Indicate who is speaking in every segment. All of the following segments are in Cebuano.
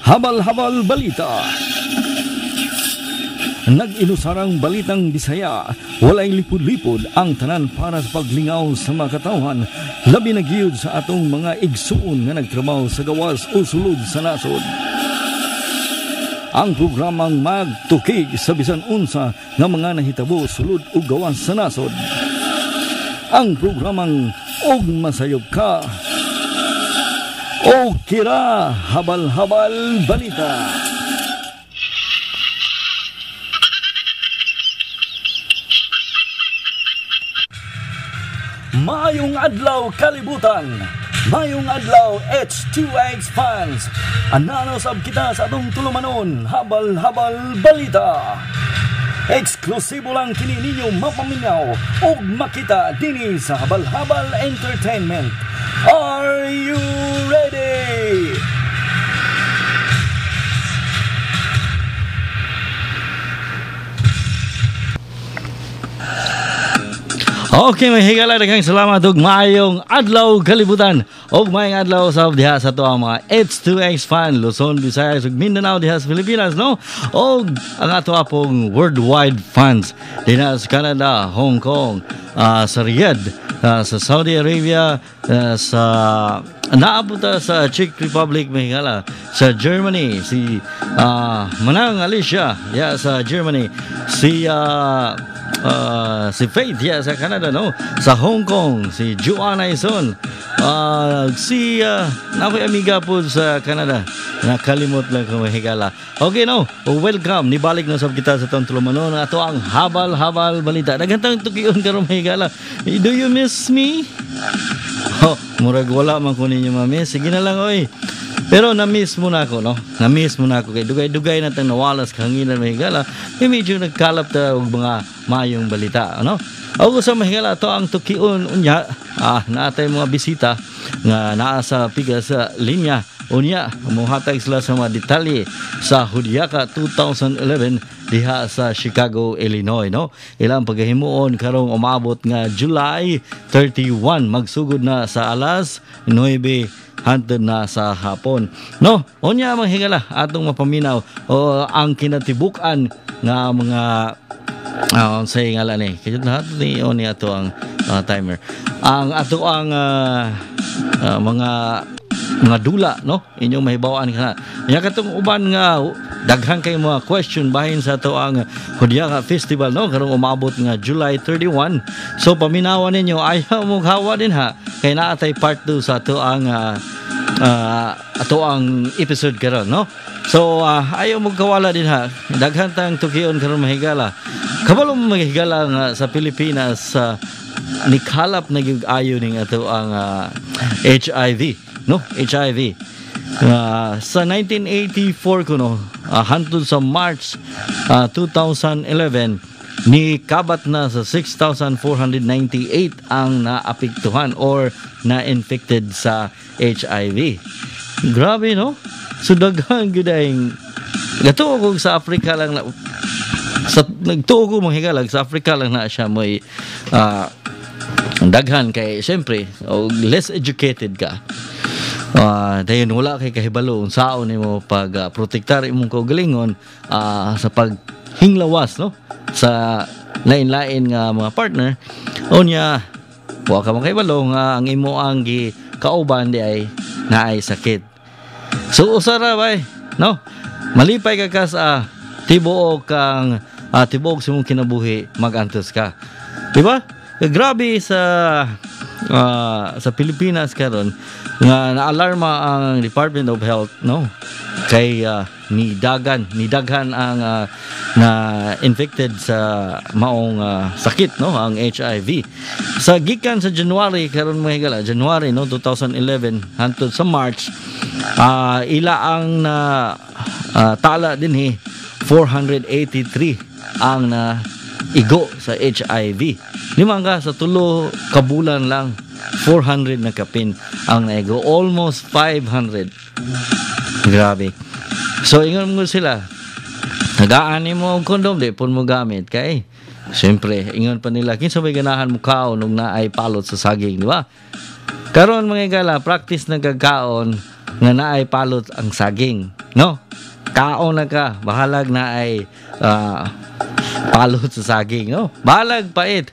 Speaker 1: Habal-habal Balita. Nag-inusarang balitang Bisaya, walay lipod-lipod ang tanan para sa paglingaw sa mga katawhan, labi na giyud sa atong mga igsuon nga nagtrabaho sa gawas o sulod sa nasod. Ang programang magtuki sa bisan unsa nga mga nahitabo sulod o gawas sa nasod. Ang programang Og Masayop Ka. O Kira Habal-Habal Balita. Maayong adlaw kalibutan. Maayong adlaw H2X fans. Anano sab kita sa atong tulumanon Habal-Habal Balita. Eksklusibo lang kini ninyo mapaminaw ug makita dinhi sa Habal-Habal Entertainment. Are you ready?
Speaker 2: Okay, may higala, daghang salamat ug maayong adlaw kalibutan. Ug maayong adlaw sa diha sa ato ang mga H2X fan Luzon, Visayas ug Mindanao diha sa Pilipinas, no? Og ang ato apong worldwide fans dinha sa Canada, Hong Kong, sa Riyadh, sa Saudi Arabia, sa naabot sa Czech Republic, may higala, sa Germany, si Manang Alicia diha sa Germany, si Faith yeah, sa Canada, no? Sa Hong Kong, si Joanna Ison, si nakoy amiga po sa Canada, nakalimot lang ko mahigala. Okay, no? Welcome, nibalik na sab kita sa tong tulumanon ato ang Habal-Habal Balita. Daghang tukion karon mahigala. Do you miss me? Oh, murag wala man ko ninyo ma-miss. Sige na lang, oy. Pero na-miss mo na ako, no? Na-miss mo na ako. Kay dugay-dugay na tang nawalas kahanginan mahigala. May medyo nagkalap ta og mga mayong balita, ano? O sa mahigala, to ang tukion unya. Naatay mga bisita nga naa sa piga sa linya. Unya, muhatag sila sa mga detalye sa Hudyaka 2011 diha sa Chicago, Illinois, no? Ilang paghimuon karong umabot nga July 31, magsugod na sa alas 9 hantod na sa hapon, no? Unya mga higala, atong mapaminaw o ang kinatibuk-an nga mga sa ngala ni kaya lahat ni on ni ato ang timer, ang ato ang mga dula, no? Inyong mahibaw-an kana nya katong uban nga daghan kay mga question bahin sa ato ang Hudyaka Festival, no? Karong umabot nga July 31. So paminawan ninyo, ayaw mo hawa din ha, kay naatay part 2 sa ato ang ato ang episode karon, no? So ayaw mo kawala din ha, daghan tang tukion karon mahigala. Kabalo mo mahigala nga sa Pilipinas nikalap na gyud ayo ning ato ang HIV, no? HIV. Sa 1984 kuno, hantod sa March 2011, ni kabat na sa 6,498 ang naapektuhan or na-infected sa HIV. Grabe, no? So daghan gyud ang gatuo ko sa Africa lang na, sa nagtuo ko manghigalag sa Africa lang na siya may daghan kay siyempre og less educated ka. Dayon wala kay kahibalo unsaon nimo pag protektar imong kaugalingon sa paghinglawas, no, sa lain-lain nga mga partner. Unya wa ka makahibalo nga ang imo ang gikauban di ay naay sakit. So usara bay, no? Malipay ka sa tibuok kang tibuok sa imong kinabuhi, magantos ka. Di ba? Grabe sa Pilipinas karon nga naalarma ang Department of Health, no? Kay nidaghan ang na infected sa maong sakit, no, ang HIV. Sa gikan sa January karon mga higala, January, no, 2011 hantod sa March, ila ang na tala dinhi 483 ang na igo sa HIV. Lima ka sa tulo ka bulan lang 400 na kapin ang naigo, almost 500. Grabe. So ingon mo sila, nagaan mo og kondom di pun mo gamit kay siyempre ingon pa nila kinsa may ganahan mo kaon og naay palot sa saging, di ba? Karon mga higala, practice ng kagkaon nga naay palot ang saging. no? Kaon na ka, bahalag na ay palot sa saging, no? Bahalag pait.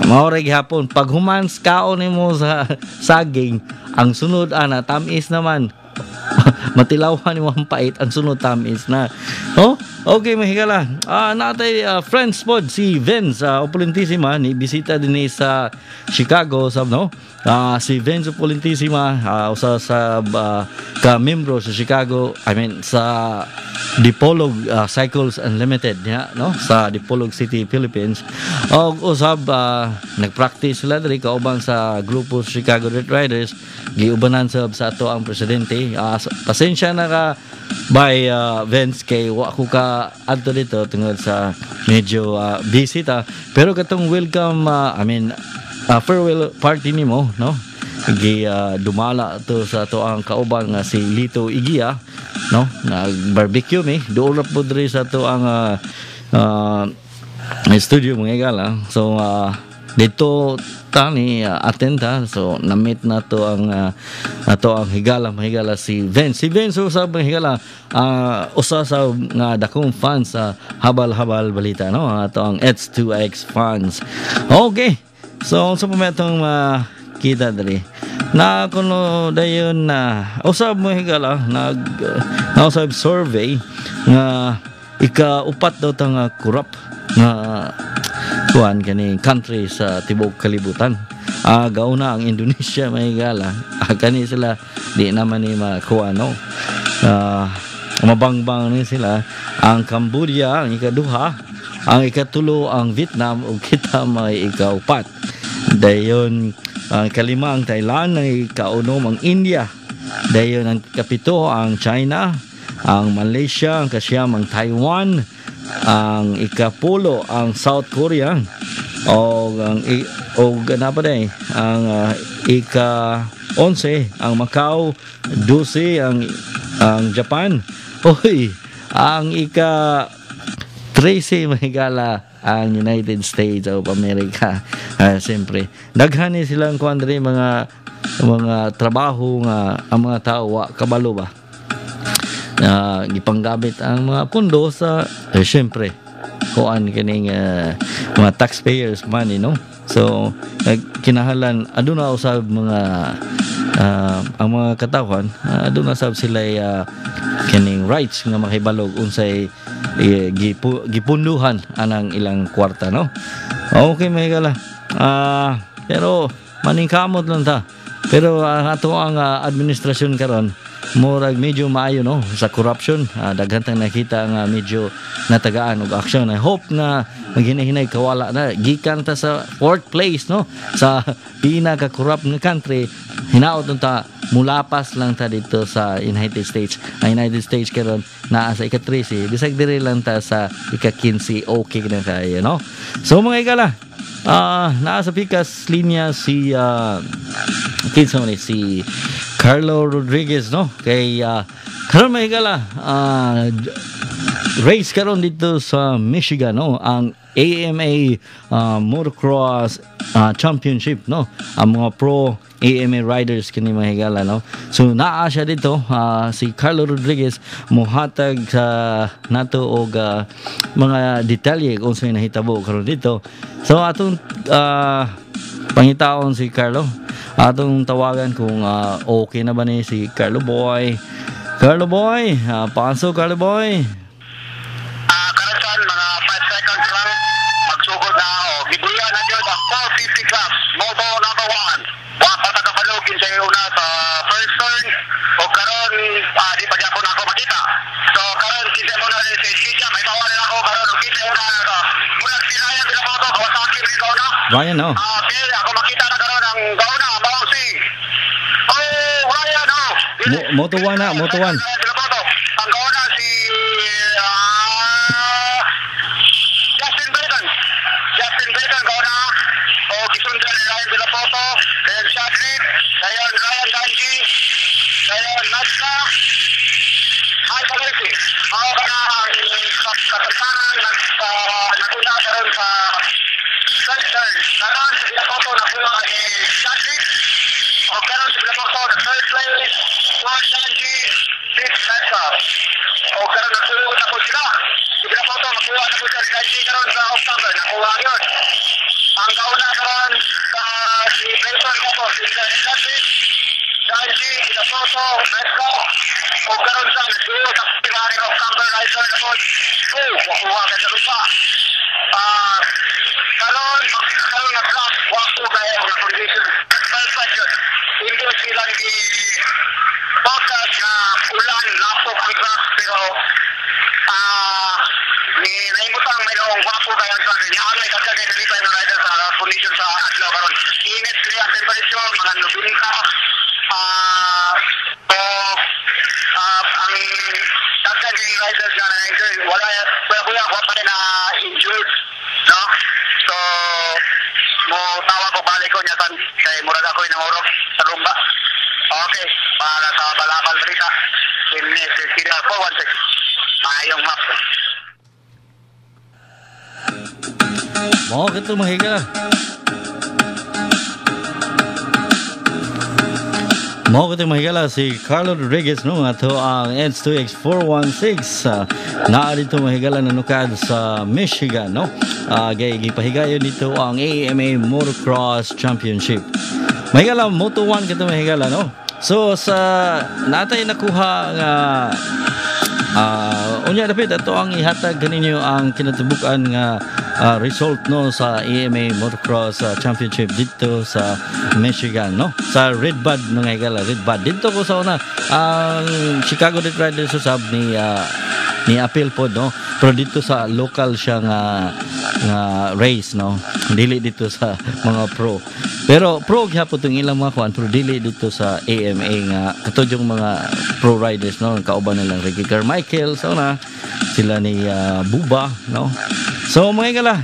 Speaker 2: Mao ra gihapon pag humans kaon nimo sa saging, ang sunod ana tamis naman. Matilawan nimo ang pait, ang sunod tamis na. Oh, okay mga higala. Natay friends pod si Vince Opulentissima ni bisita din sa Chicago sab, no? Si Vince Opulentissima, usa sa ka membro sa Chicago, I mean sa Dipolog Cycles Unlimited niya, no? Sa Dipolog City, Philippines. Og usab nagpractice sila diri kauban sa grupo Chicago Red Riders, giubanan sab sa ato ang presidente. Pasensya na ka by Vince kay wa ko ka adto dito tungod sa medyo busy ta, pero katong welcome, I mean farewell party nimo, no, gi dumala to sa ato ang kauban nga si Lito Igia, no? Nag barbecue mi dool ra po diri sa ato ang studio, mga higala. So dito tani attend ha. So na-meet na to ang ato ang higala, mga higala, si Vince. Si Vince usab, mga higala, usa sa nga dakong fans sa Habal Habal Balita, no? Ato ang H2X fans. Okay, so unsa pa may atong kita diri na kuno dayon na usab, mga higala, nag nausab survey nga ika-upat daw ta nga corrupt nga kuan kani country sa tibuok kalibutan. Gauna ang Indonesia, mga higala. Kani sila di naman ni makuha, no. Mabangbang ni sila. Ang Cambodia ang ikaduha, ang ikatulo ang Vietnam ug kita may ikaupat. Dayon ang kalima ang Thailand, ang ikaunom ang India. Dayon ang kapito ang China, ang Malaysia, ang kasyam ang Taiwan, ang ikapulo ang South Korea, o ang o na pa day, ang ika 11 ang Macau, 12 ang Japan. Oy, ang ika 13, mga higala, ang United States of America. Siyempre, daghan ni silang kuan diri, mga trabaho nga ang mga tao wa kabalo ba. Gipanggamit ang mga pondo sa siyempre kuan kining mga taxpayers money, no? So kinahanglan aduna usab mga ang mga katawhan, aduna sab sila kining rights nga makibalog unsay gipunduhan anang ilang kwarta, no? Okay, mga higala, pero maningkamot lang ta, pero ato ang administrasyon karon murag medyo maayo, no, sa corruption. Daghan tang nakita nga medyo natagaan og action. I hope na maghinahinay kawala na gikan ta sa fourth place, no, sa pinaka corrupt nga country. Hinaot ta mulapas lang ta dito sa United States. Ang United States karon naa sa ika-13, bisag diri lang ta sa ika-15, okay na kayo, no? So mga higala, naa sa pikas linya si kinsa man ni, si Carlo Rodriguez, no? Kay karon, mga higala, race karon dito sa Michigan, no, ang AMA Motocross Championship, no? Ang mga pro AMA riders kini, mga higala, no? So naa siya dito, si Carlo Rodriguez, mohatag sa nato og mga detalye kung sa nahitabo karon dito. So atong pangitaon si Carlo, atong tawagan kung okay na ba ni si Carlo Boy. Carlo Boy, pasok, Carlo Boy.
Speaker 3: Karon mga 5 seconds lang magsugod na ako. Gibuya na jud ang 450 class, moto number 1. Wa pa ta kabalo kinsay una sa first turn o karon di pa gyapon ako makita. So karon kinsa mo na si Shisha, may tawa na ako karon og kinsa una na. Murag si Ryan de la Moto, Kawasaki rin gauna.
Speaker 2: Ryan, no?
Speaker 3: Okay, ako makita na karon ang gauna mao si oh, Ryan, oh.
Speaker 2: Moto 1 na, Moto 1.
Speaker 3: Ryan de la Moto. Ang gauna si Justin Bacon. Justin Bacon gauna. O gisundan ni Ryan de la Poto, dayon Shadrick, dayon Ryan Danji, dayon Natsa, Ay Palisi. Mao ka na ang kasantanan naguna karon sa third turn. Karon sa de la Poto nakuha ni Shadrick. O karon si Villaporto, the third place, fourth Danji, fifth Mesa. O karon nagsuot na po sila. Si Villaporto, makuha na po siya ni Danji karon sa October. Nakuha yun. Ang kauna karon sa si Benson Capo, si Danji, Danji, Villaporto, Mesa. O karon sa nagsuot na sila ni October Riser na po. Wakuha ka sa lupa. Karon karon na track, wapo kayo ang condition. Perfect yun. Hindi silang di focus na ulan, lapok ang track, pero ni naimutang mayroong wapo kayo ang track. Niya may dagdag kay nalipay ng rider sa condition sa adlaw karon. Init sila ang temperature, mga 90. So, ang dagdag yung riders na na-injured, wala, kuya-kuya, wala pa rin na injured, no? So, mo tawag ko balik ko niya tan kay murag ako nangurog sa lumba. Okay, para sa Balabal Balita, kini si Kira 416. Maayong map.
Speaker 2: Mao kito mga higala. Mao kito mga higala si Carlo Rodriguez no ato ang H2X416 naa dito mga higala nanukad sa Michigan no. Gay gipahigayon dito ang AMA Motocross Championship. Mga higala Moto 1 kito mga higala no. So sa natay nakuha nga unya dapit ato ang ihatag kaninyo ang kinatibuk-an nga result no sa AMA Motocross Championship dito sa Michigan no, sa Red Bud mga higala, Red Bud dito ko sa una ang Chicago Death Riders usab ni ni appeal pod no, pero dito sa local siya nga nga race no, dili dito sa mga pro, pero pro gyapon tong ilang mga kuan, pero dili dito sa AMA nga katod yung mga pro riders no, kauban nilang Ricky Carmichael sa una sila ni Buba no. So mga higala,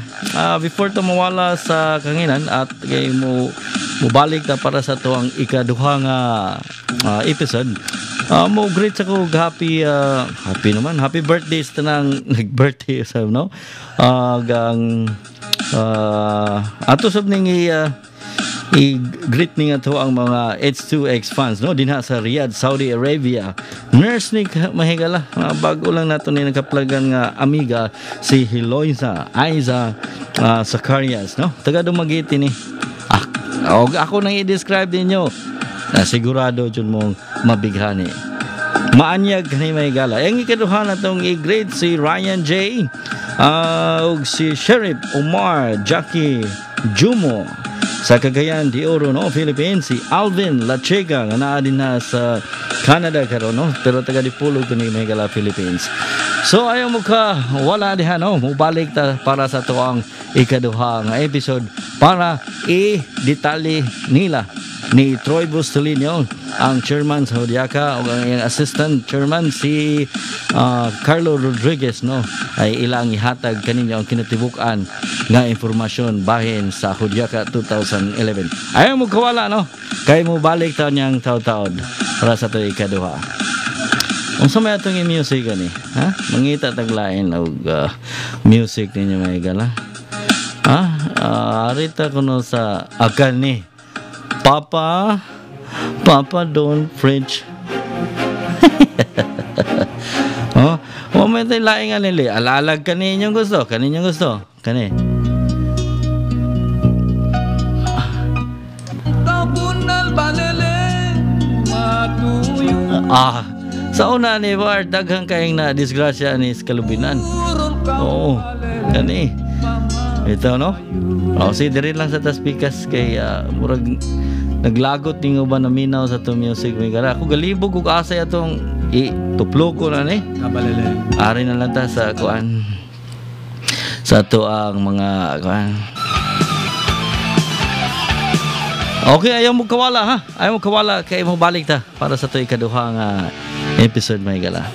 Speaker 2: before to mawala sa kanginan at kay mo mobalik ta para sa tuang ikaduha nga episode. Mo greet sa ko happy happy naman, happy birthday sa tanang nag-birthday sa no. Gang ato sab ning i-greet ni nga to ang mga H2X fans no dinha sa Riyadh, Saudi Arabia. Nurse ni mahigala, bago lang nato ni nakaplagan nga amiga si Hiloisa Aiza Zacarias no. Taga Dumaguete ni. Og ako nang i-describe ninyo. Sigurado jud mong mabighani. Maanyag kani mahigala. Ang ikaduha na tong i-greet si Ryan J ug si Sheriff Omar Jackie Jumo sa Cagayan de Oro no, Philippines, si Alvin Lachega nga naa din na sa Canada karon no, pero taga Dipolog kini mahigala, Philippines. So ayaw mo ka wala diha no, mobalik ta para sa tuang ikaduha nga episode para i-detalye nila ni Troy Bustelino, ang chairman sa Judiaca, o ang iyang assistant chairman si Carlo Rodriguez no, ay ilang ihatag kaninyo ang kinatibuk-an nga impormasyon bahin sa Judiaca 2011. Ayaw mo kawala no, kay mo balik taon niyang taod-taod para sa ito ikaduha. Unsa may atong music ani? Ha? Mangita taglain og music ninyo mga higala. Ha? Arita kuno sa akan ni Papa, Papa don't preach. Oh, oh may tay laing anili. Alalag kaninyong gusto, kaninyong gusto. Kani. Sa una ni Bart, daghang kayong na disgrasya ni Kalubinan. Oo, kani. Ito no. Oh, si diri lang sa taspikas kay murag naglagot ningo ba na minaw sa to music may gara. Ako galibog og asay atong ituplo ko na ni. Ari na lang ta sa kuan. Sa to ang mga kuan. Okay, ayaw mo kawala ha. Ayaw mo kawala kay mo balik ta para sa to ikaduha nga episode may gala.